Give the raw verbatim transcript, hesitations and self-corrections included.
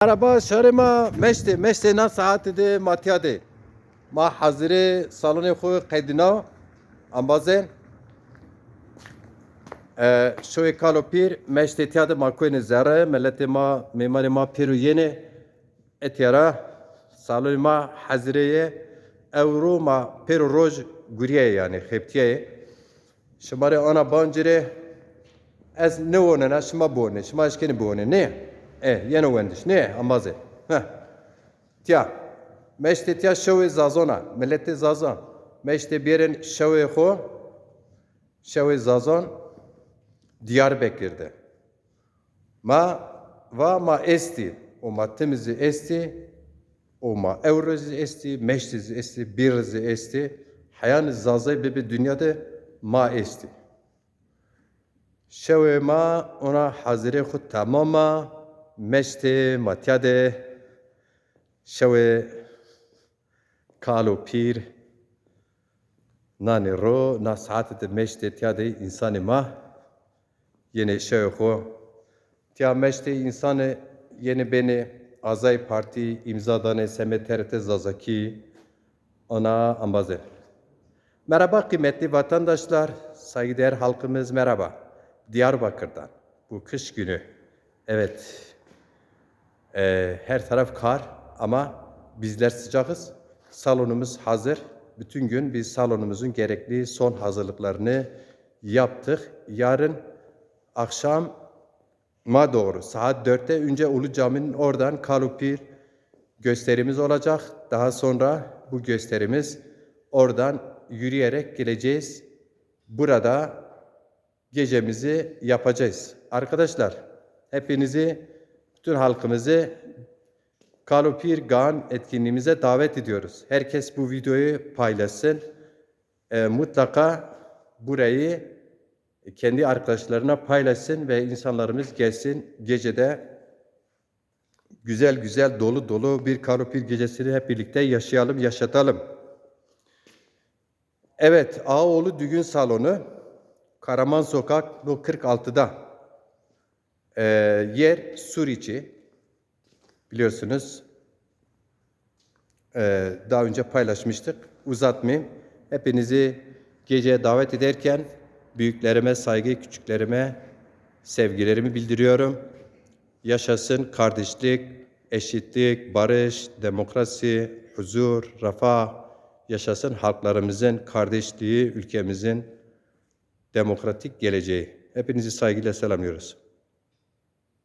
Merhaba şarê ma, meştê, meştê na saetî de ma tîya de. Ma hazirê salonê xo qedîna, embazên. E, şoyê kal û pîr, meştê tîya de ma koyne zere, miletê ma, mêmanê ma pêro yenê, etîya ra salonê ma hazirê yê. Ewro ma pêro roj gurîyayê, yanî xebitîyayê. Şima rê ana bancirê, ez nêwonena, şima biwonê. Şima eşkenê biwonê, nê? E, yeno wendiş, nê? Embazê. Heh. Tîya. Meştê tîya şewê Zazon a. Miletê Zazon. Meştê bêrên şewê xo. Şewê Zazon Diyarbekir de. Ma va ma estî. Û ma timî zî estî. Û ma ewro zî estî, meştî zî estî, bîr zî estî. Heyanî Zazay bibi dinya de ma estî. Şewê ma ona hazirê xo temam a, meştê ma tîya de şewê kal û pîr nanê ro, na saetî de meştê tîya de însanê ma yenê şewê xo. Tîya meştê însanê yenê benê Azay Partî, îmza danê semê T R T Zazakî, ana embazê. Merhaba kıymetli vatandaşlar, saygıdeğer halkımız, merhaba. Diyarbakır'dan bu kış günü. Evet, e, her taraf kar ama bizler sıcakız. Salonumuz hazır. Bütün gün biz salonumuzun gerekli son hazırlıklarını yaptık. Yarın akşam ma doğru saat dörtte önce Ulu Cami'nin oradan Kalupir gösterimiz olacak. Daha sonra bu gösterimiz oradan yürüyerek geleceğiz. Burada gecemizi yapacağız. Arkadaşlar, hepinizi, bütün halkımızı Kalupir Gaan etkinliğimize davet ediyoruz. Herkes bu videoyu paylaşsın. E, mutlaka burayı kendi arkadaşlarına paylaşsın ve insanlarımız gelsin. Gecede güzel güzel, dolu dolu bir Kalupir gecesini hep birlikte yaşayalım, yaşatalım. Evet, Ağaoğlu Düğün Salonu, Karaman Sokak, no kırk altıda. Ee, yer Suriçi. Biliyorsunuz, e, daha önce paylaşmıştık. Uzatmayayım. Hepinizi geceye davet ederken büyüklerime saygı, küçüklerime sevgilerimi bildiriyorum. Yaşasın kardeşlik, eşitlik, barış, demokrasi, huzur, refah. Yaşasın halklarımızın kardeşliği, ülkemizin demokratik geleceği. Hepinizi saygıyla selamlıyoruz.